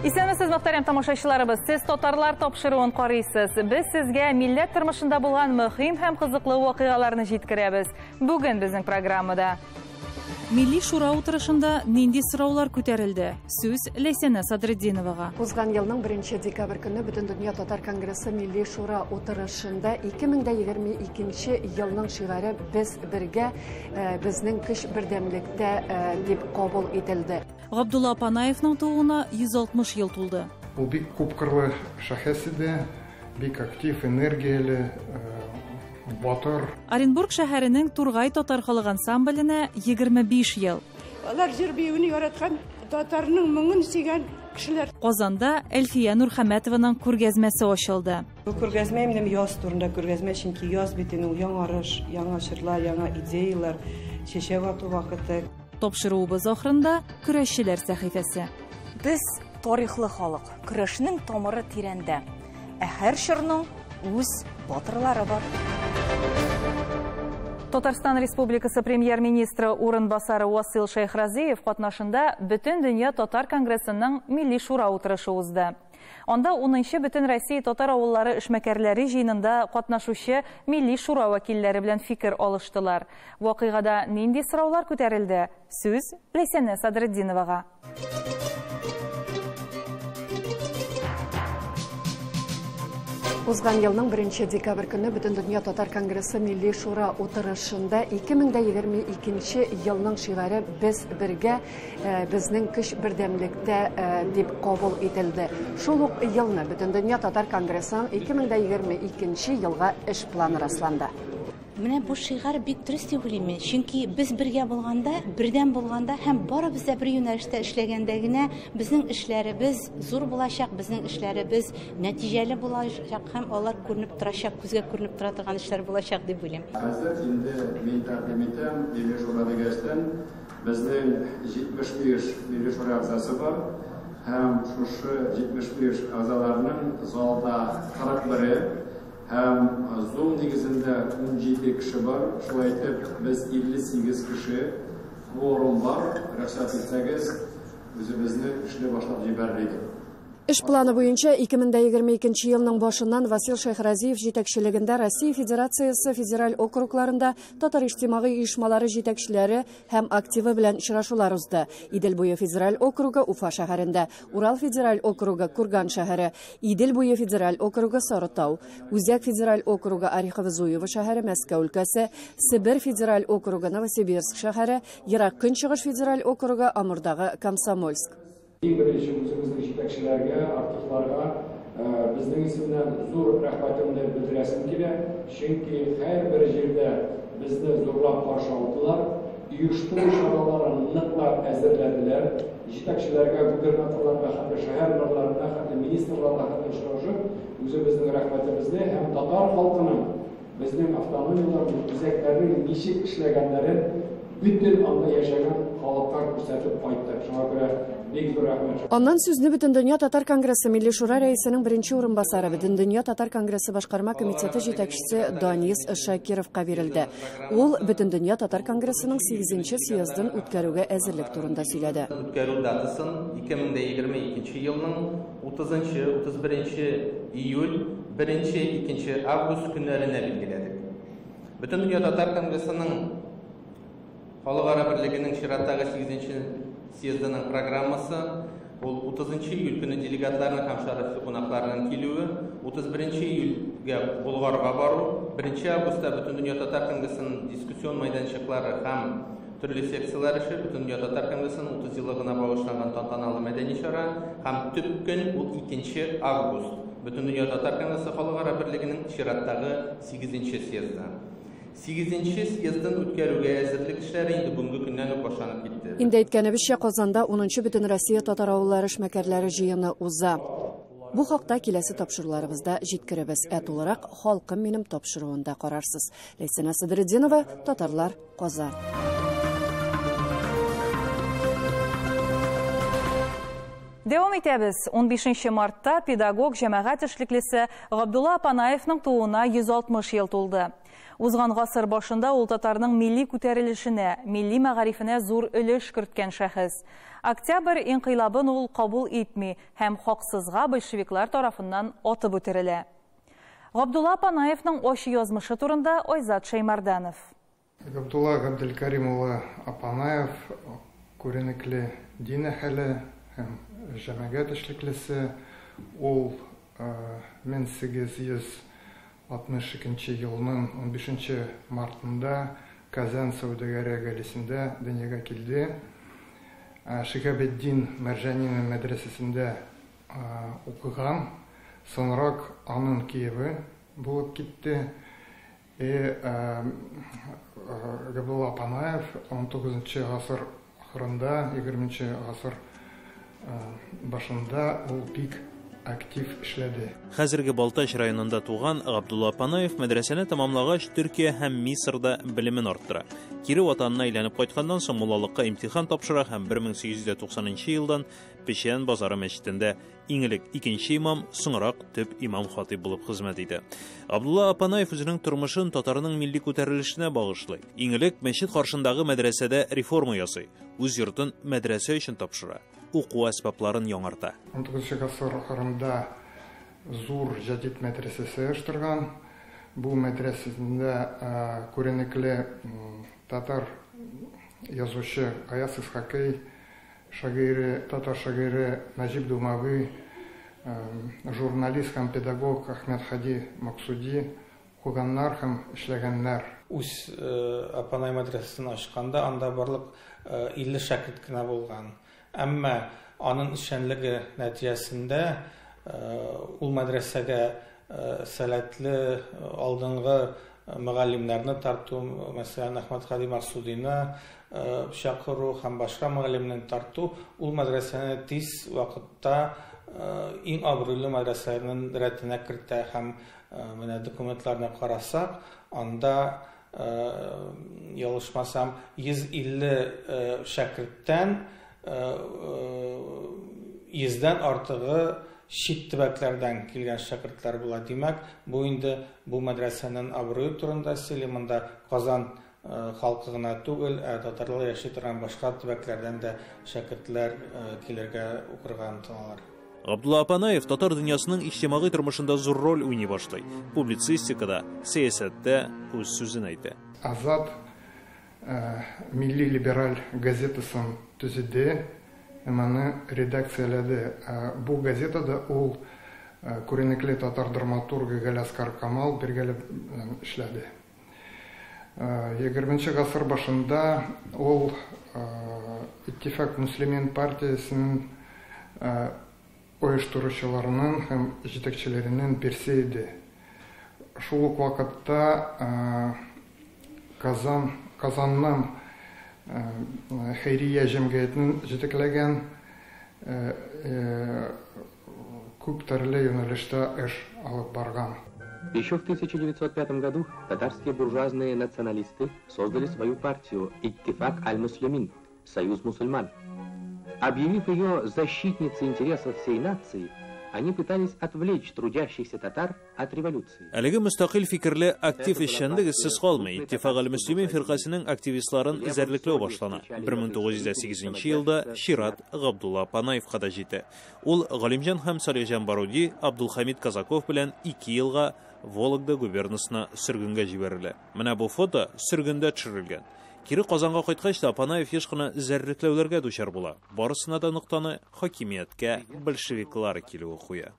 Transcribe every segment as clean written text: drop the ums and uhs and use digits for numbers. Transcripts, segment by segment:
Исәнмесез, мөхтәрәм тамашачыларыбыз. Сез татарлар тапшыруын карыйсыз. Без сезгә милләт тормышында булган мөһим һәм кызыклы вакыйгаларны җиткерәбез. Бүген безнең программада Милли шура утырышында нинди сораулар күтәрелде? Сүз Ләйсәнә Садретдиновага. Узган елның 1 декабрь көне Бөтендөнья татар конгрессы Милли шура утырышында 2022 елның шигаре «Без бергә, безнең көч бердәмлектә» дип кабул ителде. Габдулла Апанаевның тууына 160 ел тулды. Ул бик күпкырлы шәхес иде, бик актив, энергияле, батыр. Оренбург шәһәренең Тургай татар халык ансамбленә 25 ел. Алар җыр биюне яраткан, татарның моңын сөйгән кешеләр. Казанда Әлфия Нурхәмәтованың күргәзмәсе ачылды. Бу күргәзмә минем яз турында күргәзмә, чөнки яз бит инде ул яңарыш, яңа чорлар, яңа идеялар, чәчәк ату вакыты. Тапшыруыбыз ахырында көрәшчеләр сәхифәсе. Без тарихлы халык, көрәшнең тамыры тирәндә. Ә һәр чорның үз батырлары бар. Татарстан Республикасы премьер-министры урынбасары Васил Шәйхразиев катнашында Бөтендөнья татар конгрессының Милли шура утырышы узды. Анда 10нчы Бөтен Россия татар авыллары эшмәкәрләре җыенында катнашучы Милли шура вәкилләре белән фикер алыштылар. Вакыйгада нинди сораулар күтәрелде? Сүз Ләйсәнә Садретдиновага. Узган елның 1 декабрь көне Бөтендөнья татар конгрессы Милли шура утырышында 2022 елның шигаре «Без бергә, безнең көч бердәмлектә» дип кабул ителде. Шул ук елны Бөтендөнья татар конгрессының 2022 елга эш планы расланды. Менә бу шигарь бик дөрес дип уйлыйм мин, чөнки без бергә булганда, бердәм булганда һәм барыбыз да бер юнәлештә эшләгәндә генә безнең эшләребез зур булачак, безнең эшләребез нәтиҗәле булачак һәм алар күренеп торачак, күзгә күренеп тора торган эшләр булачак дип уйлыйм. Хәзер инде мин тәкъдим итәм, Милли шура дигәчтән безнең 75 Милли шура әгъзасы бар һәм шушы 75 әгъзаларның залда 41-е һәм Zoom нигезендә 17 кеше бар. Шулай итеп, без 58 кеше кворум бар. Рөхсәт итсәгез, үзебезне эшли башлап җибәрер идек. Эш планы буенча 2022 елның башыннан Васил Шәйхразиев җитәкчелегендә Россия Федерациясе федераль округларында татар иҗтимагый оешмалары җитәкчеләре һәм активы белән очрашулар узды. Идел буе федераль округы Уфа шәһәрендә, Урал федераль округы Курган шәһәре, Идел буе федераль округы Сарытау, Үзәк федераль округы Орехово-Зуево шәһәре, Мәскәү өлкәсе, Себер федераль округы Новосибирск шәһәре, Ерак Көнчыгыш федераль округы Амурдагы Комсомольск. Иң беренче үзебезнең җитәкчеләргә, активларга безнең исемнән зур рәхмәтемне белдерәсем килә, чөнки һәрбер җирдә безне зурлап каршы алдылар, оештыру чараларын ныклап әзерләделәр, җитәкчеләргә, губернаторларга һәм дә шәһәр мэрларына, һәм дә министрларга һәм дә очрашып, үзебезнең рәхмәтебезне һәм татар халкының, безнең автономияләрнең, үзәкләрнең ничек эшләгәннәрен бөтен анда яшәгән халыкка күрсәтеп кайттык. Шуңа күрә бик зур рәхмәт. Аннан сүзне Бөтендөнья татар конгрессы Милли шура рәисенең беренче урынбасары, Бөтендөнья татар конгрессы башкарма комитеты җитәкчесе Данис Шакировка бирелде. Ул Бөтендөнья татар конгрессының 8нче съездын үткәрүгә әзерлек турында сөйләде. Үткәрү датасын 2022 елның 30-нчы, 31 июль, 1-нче, 2 август көннәренә билгеләдек. Бөтендөнья татар конгрессының Халыкара берлегенең чираттагы 8нче съездының программасы ул 30 июль көне делегатларның һәм шәрәфле кунакларның килүе, 31 июльгә Болгарга бару, 1 августта Бөтендөнья татар конгрессының дискуссион мәйданчыклары һәм төрле секцияләр эше, Бөтендөнья татар конгрессының 30 еллыгына багышланган тантаналы мәдәни чара һәм төп көн ул 2 август Бөтендөнья татар конгрессы Халыкара берлегенең чираттагы 8нче съезды. 8нче съездын үткәрүгә әзерлек эшләре инде бүгенге көннән үк башланып китте. Инде әйткәнебезчә, Казанда 10нчы Бөтенроссия татар авыллары эшмәкәрләре җыены уза. Бу хакта киләсе тапшыруларыбызда җиткерәбез. Ә тулырак Халкым минем тапшыруында карарсыз. Ләйсәнә Садретдинова, Татарлар, Казан. Дәвам итәбез. 15 мартта педагог җәмәгать эшлеклесе Габдулла Апанаевның тууына 160 ел тулды. Узган гасыр башында ул татарның милли күтәрелешенә, милли мәгарифенә зур өлеш керткән шәхес. Октябрь инкыйлабын ул кабул итми һәм хаксызга большевиклар тарафыннан атып үтерелә. Габдулла Апанаевның ачы язмышы турында Айзат Шәймарданов. Габдулла Габделкәрим улы Апанаев күренекле дин әһеле һәм җәмәгать эшлеклесе. Ул 1862 елның 15 мартында Казан сәүдәгәре гаиләсендә дөньяга килде. Шиһабетдин Мәрҗанина мәдрәсәсендә укыган, соңрак аның кияве булып китте. Габдулла Апанаев 19 гасыр ахырында, 20 гасыр башында ул бик актив эшләде. Хәзерге Балтач районында туган Габдулла Апанаев мәдрәсәне тәмамлагач Төркия һәм Мисырда белемен арттыра. Кире ватанына әйләнеп кайтканнан соң муллалыкка имтихан тапшыра һәм 1890 елдан Печән базары мәчетендә иң элек икенче имам, соңрак төп имам хатип булып хезмәт итә. Абдулла Апанаев үзенең тормышын татарның милли күтәрелешенә багышлый. Иң элек мәчет каршындагы мәдрәсәдә реформа ясый, үз йортын мәдрәсә өчен тапшыра, уку әсбапларын яңарта. 19 гасыр ахырында зур җәдит мәдрәсәсе оештырган. Бу мәдрәсәсендә күренекле татар язучы Гаяз Исхакый, шагыйре, татар шагыйре Нәҗип Думави, журналист һәм педагог Әхмәт Һади Максуди укыганнар һәм эшләгәннәр. Үз Апанай мәдрәсәсен ачканда анда барлык 50 шәкерт кенә булган. Әмма аның эшчәнлеге нәтиҗәсендә ул мәдрәсәгә сәләтле алдынгы мөгаллимнәрне тарту, мәсәлән, Әхмәт Һади Максудины чакыру һәм башка мөгаллимнәрне тарту, ул мәдрәсәне тиз вакытта иң абруйлы мәдрәсәләрнең рәтенә кертә һәм менә документларны карасак, анда ялгышмасам 150 шәкерттән 100-дән артыгы чит төбәкләрдән килгән шәкертләр була. Димәк, бу инде бу мәдрәсәнең абруе турында сөйли. Монда Казан халкы гына түгел, ә татарлар яши торган башка төбәкләрдән дә шәкертләр килергә укырга омтылалар. Габдулла Апанаев татар дөньясының иҗтимагый тормышында зур роль уйный башлый. Публицистикада, сәясәттә үз сүзен әйтә. Азат милли либераль газетасын төзеде һәм аны редакцияләде. Бу газетада ул күренекле татар драматургы Галиәсгар Камал бергәләп эшләде. 20 гасыр башында ул Иттифак Мөслимин партиясенең оештыручыларының һәм җитәкчеләренең берсе иде. Шул ук вакытта Казанның хәйрия җәмгыятен җитәкләгән, күп төрле юнәлештә эш алып барган. Еще в 1905 году татарские буржуазные националисты создали свою партию «Иттифак аль-Муслимин» – «Союз мусульман». Объявив ее защитницей интересов всей нации, они пытались отвлечь трудящихся татар от революции. Әлеге мөстәкыйль фикерле актив эшчәнлек эзсез калмый. Иттифак аль-Мөслимин фиркасының активистларын эзәрлекләү башлана. 1908 елда чират Габдулла Апанаевка да җитә. Ул Галимҗан һәм Салихҗан Баруди, Абдулхамид Казаков белән 2 елга Вологда губернасына сөргенгә җибәрелә. Менә бу фото сөргендә төшерелгән. Кире Казанга кайткач та Апанаев еш кына эзәрлекләүләргә дучар була. Барысына да ноктаны хакимияткә большевиклар килүе куя.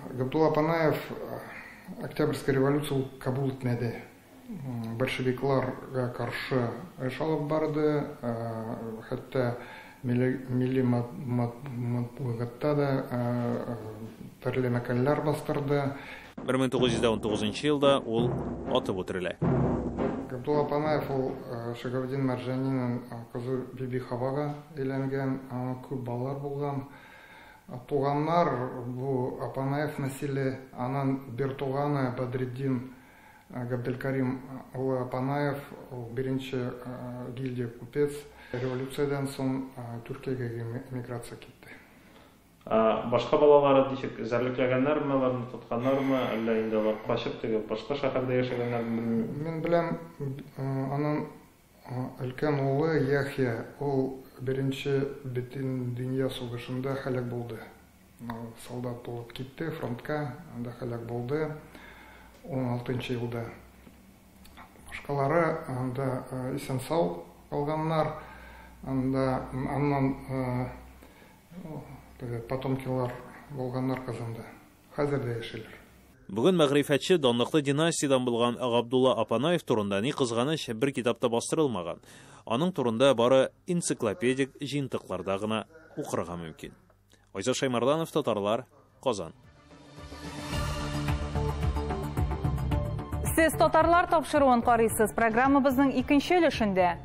Габдулла Апанаев Октябрьская революция кабул итмәде. Большевикларга каршы эш алып барды, хәтта милли матбугатта да төрле мәкаләләр бастырды. 1919 елда ул атып үтерелә. Габдулла Апанаев ул Шиһабетдин Мәрҗанинең кызы Бибихавага өйләнгән, аның күп балалар булган. Туганнар бу Апанаев нәселе, аның бер туганы Бадретдин Габделкарим улы Апанаев, ул беренче гильдия купец, революциядән соң Төркиягә миграция китте. Башка балалары ничек эзәрлекләгәннәрме, аларны тотканнармы, әллә инде алар качып теге башка шәһәрдә яшәгәннәрме, белмим. Мин беләм, аның өлкән улы Яхья, ул Беренче бөтендөнья сугышында һәлак булды. Солдат булып китте фронтка, анда һәлак булды 16 елда. Башкалары анда исән-сау калганнар, анда аннан потомкилар булганнар Казанда. Хәзер дә яшиләр. Бүген мәгърифәтче данлыклы династиядән булган Габдулла Апанаев турында ни кызганыч бер китапта бастырылмаган. Аның турында бары энциклопедик җыентыкларда гына укырга мөмкин. Айзат Шаймарданов, Татарлар, Казан. Сез Татарлар тапшыруын карыйсыз. Программабызның икенче өлешендә.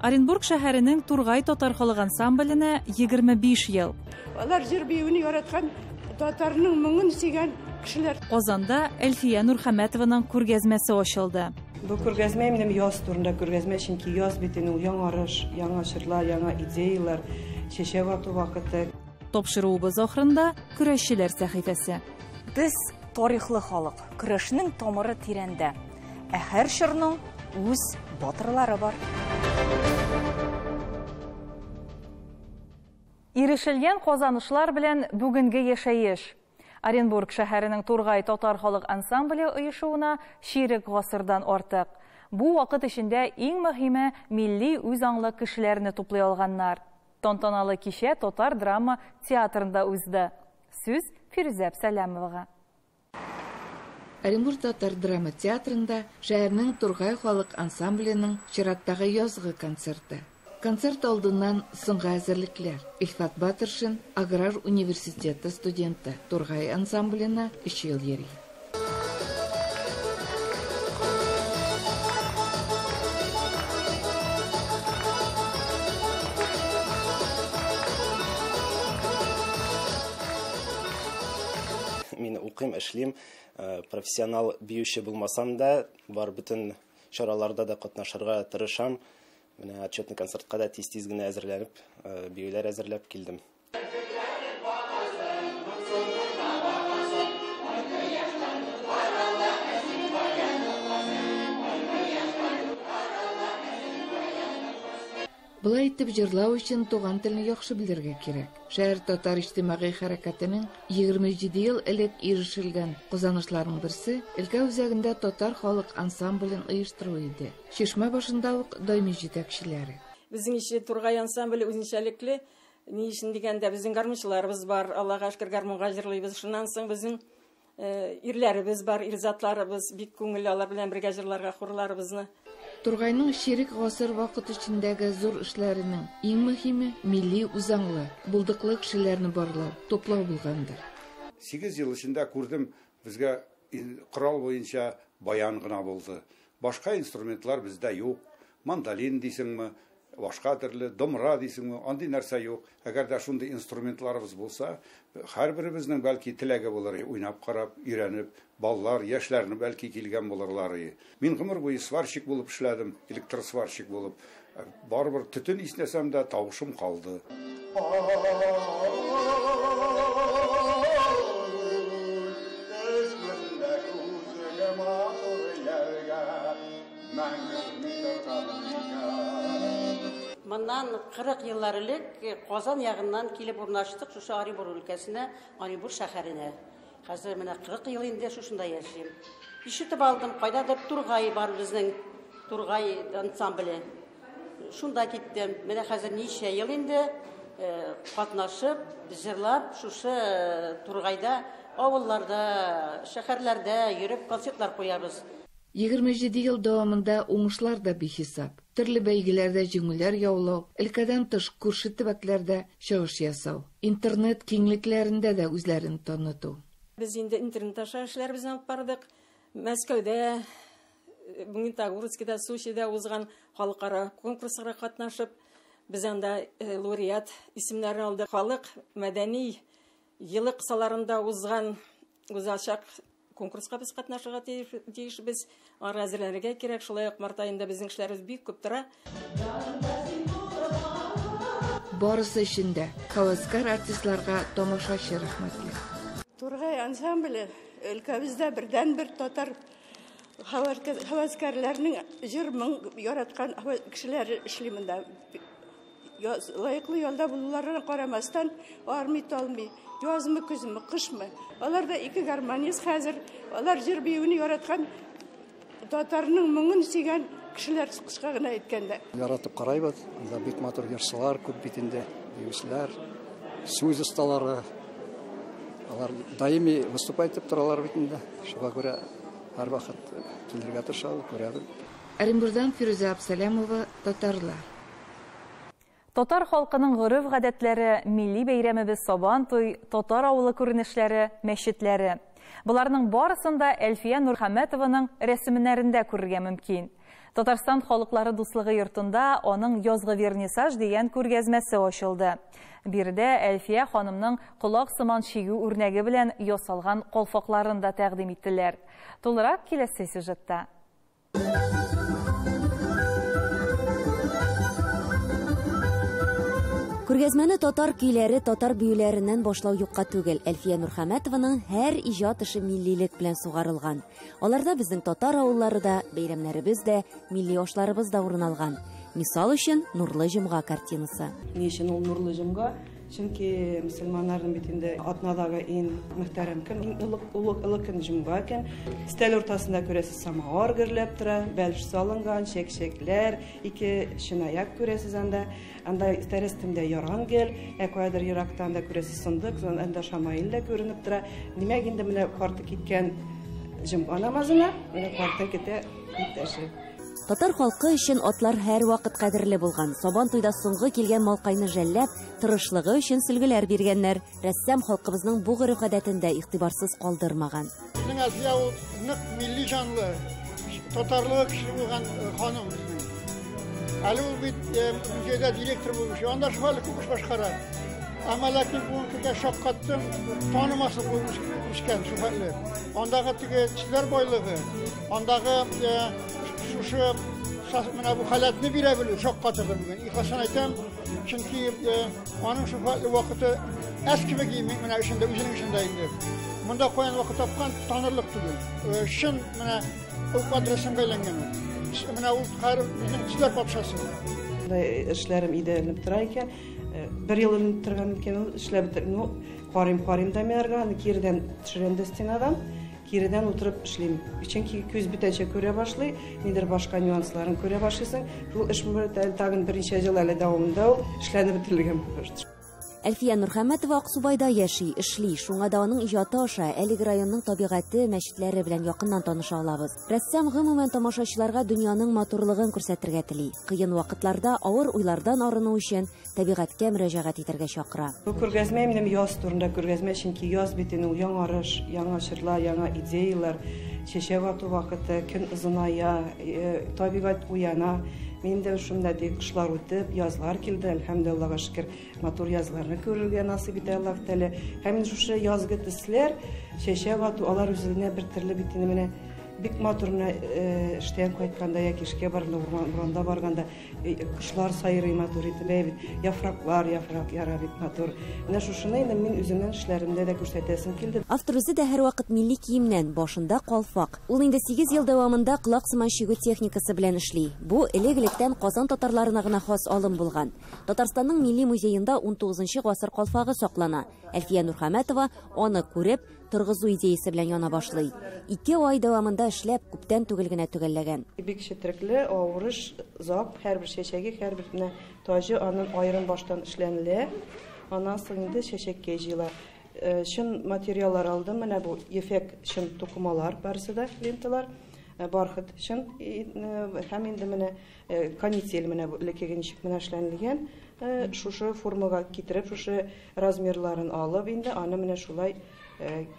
Оренбург шәһәренең Тургай татар халык ансамбленә 25 ел. Алар җыр биюен яраткан, татарның моңын сөйгән кешеләр. Казанда Әлфия Нурхәмәтованың күргәзмәсе ачылды. Бу күргәзмә минем яз турында күргәзмә, чөнки яз бит инде ул яңарыш, яңа чорлар, яңа идеялар, чәчәк ату вакыты. Тапшыруыбыз ахырында көрәшчеләр сәхифәсе. Без тарихлы халык, көрәшнең тамыры тирәндә. Ә һәр чорның үз батырлары бар. Ирешелгән казанышлар белән бүгенге яшәеш. Оренбург шәһәренең Тургай татар халык ансамбле оешуына чирек гасырдан артык. Бу вакыт эчендә иң мөһиме милли үзаңлы кешеләрне туплый алганнар. Тантаналы кичә татар драма театрында узды. Сүз Фирүзә Әпсәләмовага. Оренбург татар драма театрында шәһәрнең Тургай халык ансамбленең чираттагы язгы концерты. Концерт алдыннан соңгы әзерлекләр. Илфат Батыршин, аграр университеты студенты, Тургай ансамбленә 3 ел йөри. Мин укыйм, эшлим, профессионал биюче булмасам да, бар бөтен чараларда да катнашырга тырышам. Менә отчетный концертка да тиз-тиз генә әзерләнеп, биюләр әзерләп килдем. Болай итеп җырлау өчен туган телне яхшы белергә кирәк. Шәһәр татар иҗтимагый хәрәкәтенең 27 ел элек ирешелгән казанышларының берсе өлкә үзәгендә татар халык ансамблен оештыру иде. Чишмә башында ук даими җитәкчеләре. Безнең ише Тургай ансамбле үзенчәлекле, ни өчен дигәндә, безнең гармунчыларыбыз бар, Аллага шөкер, гармунга җырлыйбыз. Шуннан соң безнең ирләребез бар, ир затларыбыз бик күңелле, алар белән бергә җырларга хурларыбызны. Тургайның чирек гасыр вакыт эчендәге зур эшләренең иң мөһиме милли үзаңлы, булдыклы кешеләрне барлау, туплау булгандыр. 8 ел эчендә күрдем, безгә корал буенча баян гына булды. Башка инструментлар бездә юк. Мандолин дисеңме, башка төрле домра дисеңме, андый нәрсә юк. Әгәр дә шундый инструментларыбыз булса, һәрберебезнең бәлки теләге булыр, уйнап карап, өйрәнеп, балалар, яшьләрне бәлки килгән булырлар. Мин гомер буе сварщик булып эшләдем, электросварщик булып. Барыбер төтен иснәсәм дә тавышым калды. Моннан 40 еллар элек Казан ягыннан килеп урнаштык шушы Оренбург өлкәсенә, Оренбург шәһәренә. Хәзер менә 40 ел инде шушында яшим. Ишетеп алдым, кайдадыр Тургай бар безнең, Тургай ансамбле. Шунда киттем. Менә хәзер ничә ел инде катнашып, җырлап, шушы Тургайда, авылларда, шәһәрләрдә йөреп концертлар куябыз. 27 ел дәвамында уңышлар да бихисап. Төрле бәйгеләрдә җиңүләр яулау, өлкәдән тыш күрше төбәкләрдә чыгыш ясау, интернет киңлекләрендә дә үзләрен таныту. Без инде интернет аша эшләребезне алып бардык. Мәскәүдә, Магнитогорскида, Сочида узган халыкара конкурсларга катнашып, без анда лауреат исемнәрен алдык. Халык мәдәни елы кысаларында узган узачак конкурска без катнашырга тиешбез. Аңа әзерләнергә кирәк. Шулай ук март аенда безнең эшләребез бик күп тора. Барысы өчен дә Һәвәскәр артистларга тамашачы рәхмәтле. Тургай ансамбле өлкәбездә бердәнбер татар һәвәскәрләрнең җыр-моң яраткан кешеләре эшли монда. Лаеклы ялда булуларына карамастан, армый-талмый, язмы, көзме, кышмы. Аларда ике гармонист хәзер, алар җыр биюне яраткан, татарның моңын сөйгән кешеләр, кыска гына әйткәндә. Яратып карайбыз, анда бик матур җырчылар күп бит инде, биючеләр, сүз осталары. Алар даими выступать итеп торалар бит инде. Шуңа күрә һәрвакыт килергә тырышабыз, күрәбез. Оренбургдан Фирүзә Абсалямова, Татарлар. Татар халкының гореф-гадәтләре, милли бәйрәмебез Сабантуй, татар авылы күренешләре, мәчетләре. Боларның барысын да Әлфия Нурхәмәтованың рәсемнәрендә күрергә мөмкин. Татарстан халыклары дуслыгы йортында аның язгы вернисаж дигән күргәзмәсе ачылды. Биредә Әлфия ханымның колак сыман чигү үрнәге белән ясалган калфакларын да тәкъдим иттеләр. Тулырак киләсе сюжетта. Күргәзмәне татар көйләре, татар биюләреннән башлау юкка түгел. Әлфия Нурхәмәтованың һәр иҗат эше миллилек белән сугарылган. Аларда безнең татар авыллары да, бәйрәмнәребез дә, милли ашларыбыз да урын алган. Мисал өчен, Нурлы җомга картинасы. Ни өчен ул Нурлы җомга? Чөнки мөселманнарның бит инде атнадагы иң мөхтәрәм көн, иң олы көн җомга көн. Өстәл уртасында күрәсез самавыр гөрләп тора, бәлеш салынган, чәк-чәкләр, ике чынаяк күрәсез анда. Анда тәрәз төбендә яран гел, ә каядыр еракта анда күрәсез сындык, анда шамаил дә күренеп тора. Димәк, инде менә карты киткән җомга намазына, менә карты китә иптәше. Татар халкы өчен атлар һәрвакыт кадерле булган. Сабан туйда соңгы килгән малкайны жәлләп, тырышлыгы өчен сөлгеләр биргәннәр. Рәссам халкыбызның бу гореф-гадәтен дә игътибарсыз калдырмаган. Безнең Әлфия ул нык милли җанлы, татарлыгы көчле булган ханым безнең. Әле ул бит музейда директор булып эшли, анда шул әле күп эш башкара. Әмма ләкин бүгенге көнгә шаккаттым, танымаслык булып үскән шул хәтле. Андагы теге кешеләр байлыгы, андагы шушы менә бу халәтне бирә белү шаккатырды бүген. Ихластан әйтәм, чөнки аның шул хәтле вакыты әз кебек менә эшендә, үзенең эшендә инде. Монда каян вакыт тапкан танырлык түгел. Чын менә ул рәссамга әйләнгән ул. Менә ул безнең кешеләр патшасы. Эшләрем өйдә эленеп тора икән. Бер ел эленеп торган икән ул, эшләп бетер. Ну, карыйм да мин аларга, аны киредән төшерәм дә стенадан, киредән утырып эшлим. Чөнки күз бүтәнчә күрә башлый, нидер башка нюансларын күрә башлыйсың. Шул эш тагын берничә ел әле дәвамында ул эшләнеп бетерелгән булыр. Әлфия Нурхәмәтова Аксубайда яши, эшли. Шуңа да аның иҗаты аша әлеге районның табигате, мәчетләре белән якыннан таныша алабыз. Рәссам гомумән тамашачыларга дөньяның матурлыгын күрсәтергә тели. Кыен вакытларда авыр уйлардан арыну өчен табигатькә мөрәҗәгать итәргә чакыра. Бу күргәзмә минем яз турында күргәзмә, чөнки яз бит инде ул яңарыш, яңа чорлар, яңа идеялар, чәчәк ату вакыты, көн озыная, табигать уяна. Минем дә шунда ди кышлар үтеп, язлар килде, әлхәмдулиллаһка шөкер, матур язларны күрергә насыйп итә Аллаһ Тәгалә. Һәм инде шушы язгы төсләр, чәчәк ату, алар үзенә бер төрле бит инде менә бик матур менә эштән кайтканда яки эшкә барганда, урманда барганда кошлар сайрый матур итеп, бит яфраклар, яфрак яра бик матур. Менә шушыны инде мин үземнең эшләремдә дә күрсәтәсем килде. Автор үзе дә һәрвакыт милли киемнән, башында калфак. Ул инде 8 ел дәвамында колак сыман чигү техникасы белән эшли. Бу элек-электән Казан татарларына гына хас алым булган. Татарстанның милли музеенда 19 гасыр калфагы саклана. Әлфия Нурхәмәтова аны күреп, торгызу идеясы белән яна башлый. 2 ай дәвамында эшләп, күптән түгел генә төгәлләгән. Бик четерекле, авыр эш, озак, һәрбер чәчәге, һәрбер менә таҗы аның аерым баштан эшләнелә. Аннан соң инде чәчәккә җыела. Чын материаллар алдым, менә бу ефәк чын тукымалар барысы да, ленталар, бархат чын һәм инде менә канитель менә бу элеккеге ничек менә эшләнелгән, шушы формага китереп, шушы размерларын алып инде аны менә шулай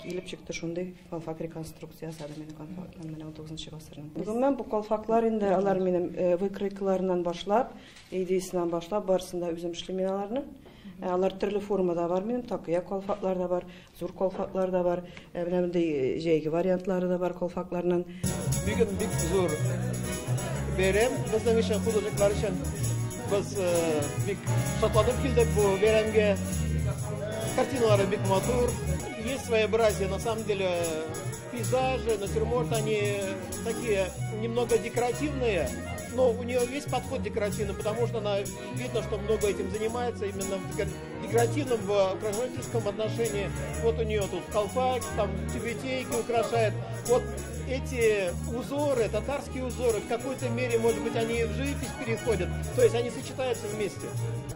килеп чыкты шундый калфак реконструкция ясады минем калфаклар менә 19 гасырның. Гомумән бу калфаклар инде алар минем выкройкаларыннан башлап, идеясыннан башлап барысын да үзем эшлим мин аларны. Алар төрле формада бар минем, такыя калфаклар да бар, зур калфаклар да бар, менә мондый җәйге вариантлары да бар калфакларның. Бүген бик зур бәйрәм безнең өчен, художниклар өчен. Без бик шатланып килдек бу бәйрәмгә. Картиналары бик матур. Есть своеобразие, на самом деле, пейзажи, натюрморт, они такие немного декоративные, но у нее весь подход декоративный, потому что она, видно, что много этим занимается, именно в декоративном, в украшательском отношении. Вот у нее тут колпак, там тюбетейки украшает. Вот эти узоры, татарские узоры, в какой-то мере, может быть, они в живопись переходят, то есть они сочетаются вместе.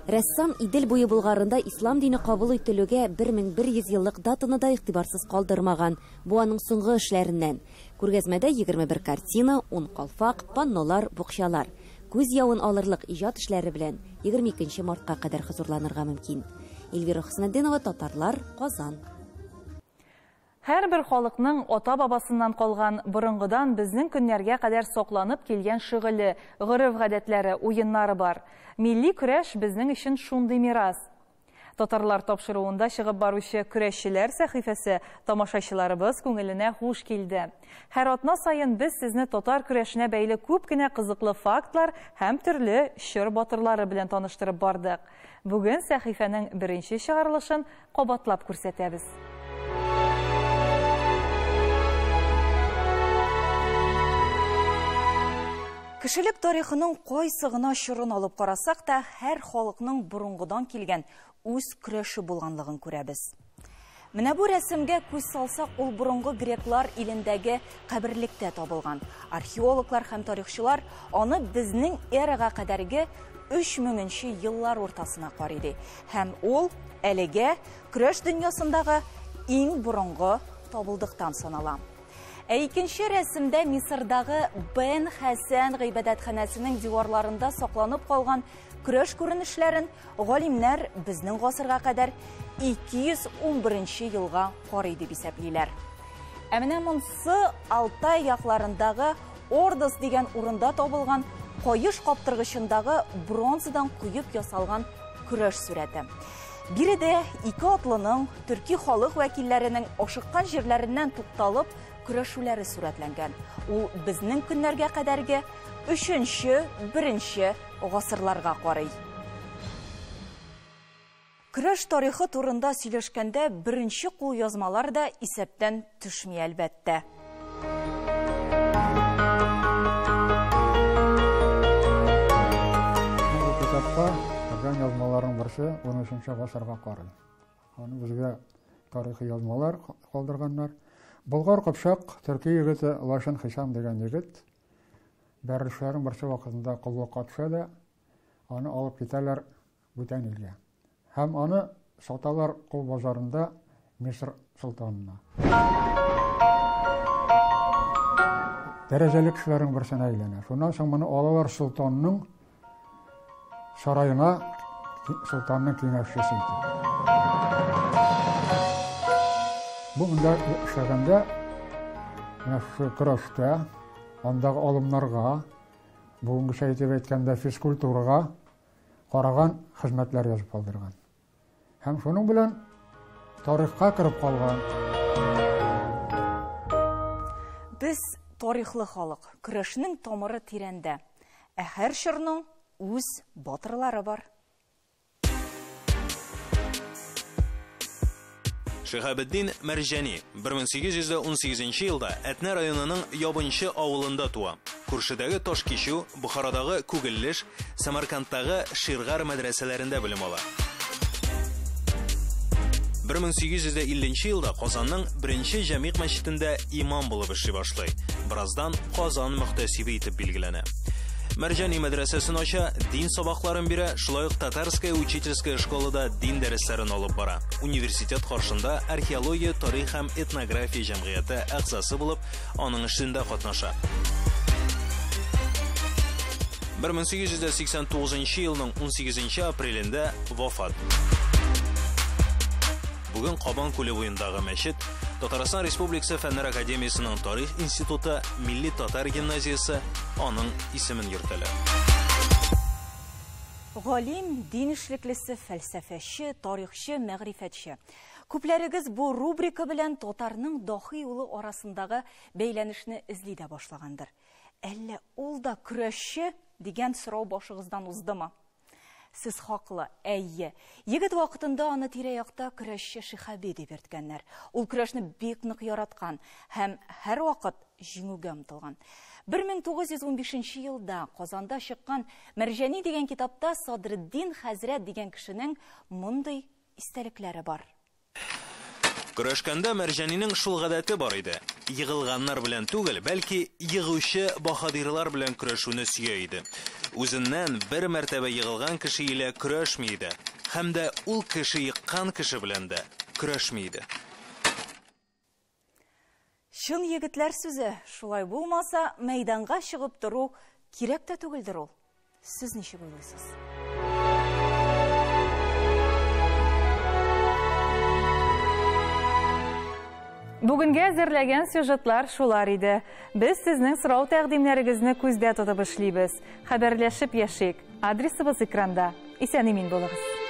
Рәссам Идел буе Болгарында ислам дине кабул ителүгә 1100 еллык датаны да игътибарсыз калдырмаган. Бу аның соңгы эшләреннән. Күргәзмәдә 21 картина, 10 калфак, паннолар, букчалар. Күз явын алырлык иҗат эшләре белән 22 мартка кадәр хозурланырга мөмкин. Эльвира Хөснетдинова, Татарлар, Казан. Һәрбер халыкның ата-бабасыннан калган борынгыдан безнең көннәргә кадәр сакланып килгән шөгыле, гореф-гадәтләре, уеннары бар. Милли көрәш безнең өчен шундый мирас. Татарлар тапшыруында чыгып баручы көрәшчеләр сәхифәсе тамашачыларыбыз күңеленә хуш килде. Һәр атна саен без сезне татар көрәшенә бәйле күп кенә кызыклы фактлар һәм төрле чор батырлары белән таныштырып бардык. Бүген сәхифәнең беренче чыгарылышын кабатлап күрсәтәбез. Кешелек тарихының кайсы гына чорын алып карасак та, һәр халыкның борынгыдан килгән үз көрәше булганлыгын күрәбез. Менә бу рәсемгә күз салсак, ул борынгы греклар илендәге каберлектә табылган. Археологлар һәм тарихчылар аны безнең эрага кадәрге 3000 еллар уртасына карый ди. Һәм ул әлегә көрәш дөньясындагы иң борынгы табылдыктан санала. Ә икенче рәсемдә Мисырдагы Бен Хәсән гыйбадәтханәсенең диварларында сакланып калган көрәш күренешләрен галимнәр безнең гасырга кадәр 211 елга карый дип исәплиләр. Ә менә монсы Алтай якларындагы Ордос дигән урында табылган каеш каптыргычындагы бронзадан коеп ясалган көрәш сурәте. Биредә ике атлының төрки халык вәкилләренең ашыккан җирләреннән тукталып көрәшүләре сурәтләнгән. Ул безнең көннәргә кадәрге 3-1 гасырларга карый. Көрәш тарихы турында сөйләшкәндә беренче кулъязмалар да исәптән төшми әлбәттә. Бу китапта кергән язмаларның берсе 13 гасырга карый. Аны безгә тарихи язмалар калдырганнар. Болгар Кыпчак төрки егете Лашын Хишам дигән егет бәрелешләрнең берсе вакытында коллыкка төшә дә, аны алып китәләр бүтән илгә. Һәм аны саталар кол базарында Мисыр солтанына. Дәрәҗәле кешеләрнең берсенә әйләнә. Шуннан соң моны алалар солтанның сараена, солтанның киңәшчесе итеп. Бу монда эшләгәндә, менә шушы көрәштә, андагы алымнарга, бүгенгечә итеп әйткәндә физкультурага караган хезмәтләр язып калдырган. Һәм шуның белән тарихка кереп калган. Без тарихлы халык, көрәшнең тамыры тирәндә. Ә һәр чорның үз батырлары бар. Шиһабетдин Мәрҗани 1818 елда Әтнә районының Ябынчы авылында туа. Күршедәге Ташкичү, Бухарадагы Күгеллеш, Самаркандтагы Ширгар мәдрәсәләрендә белем ала. 1850 елда Казанның беренче җәмигъ мәчетендә имам булып эшли башлый. Бераздан Казан мөхтәсибе итеп билгеләнә. Мәрҗани мәдрәсәсен ача, дин сабакларын бирә, шулай ук Татарская учительская школада дин дәресләрен алып бара. Университет каршында археология, тарих һәм этнография җәмгыяте әгъзасы булып, аның эшендә катнаша. 1889 елның 18 апрелендә вафат. Бүген Кабан күле буендагы мәчет Татарстан Республикасы Фәннәр Академиясенең Тарих институты, Милли татар гимназиясе аның исемен йөртәләр. Галим, дин эшлеклесе, фәлсәфәче, тарихчы, мәгърифәтче. Күпләрегез бу рубрика белән татарның дахи улы арасындагы бәйләнешне эзли дә башлагандыр. Әллә ул да көрәшче дигән сорау башыгыздан уздымы? Сез хаклы, әйе. Егет вакытында аны тирә-якта көрәшче Шиһаби дип йөрткәннәр. Ул көрәшне бик нык яраткан һәм һәрвакыт җиңүгә омтылган. 1915 елда Казанда чыккан Мәрҗани дигән китапта Садретдин хәзрәт дигән кешенең мондый истәлекләре бар. Көрәшкәндә Мәрҗанинең шул гадәте бар иде. Егылганнар белән түгел, бәлки егучы баһадирлар белән көрәшүне сөя иде. Үзеннән бер мәртәбә егылган кеше илә көрәшми иде. Һәм дә ул кеше еккан кеше белән дә көрәшми иде. Чын егетләр сүзе, шулай булмаса, мәйданга чыгып тору кирәк тә түгелдер ул. Сез ничек уйлыйсыз? Бүгенгә әзерләгән сюжетлар шулар иде. Без сезнең сорау тәкъдимнәрегезне күздә тотып эшлибез. Хәбәрләшеп яшик. Адресыбыз экранда. Исән-имин булыгыз.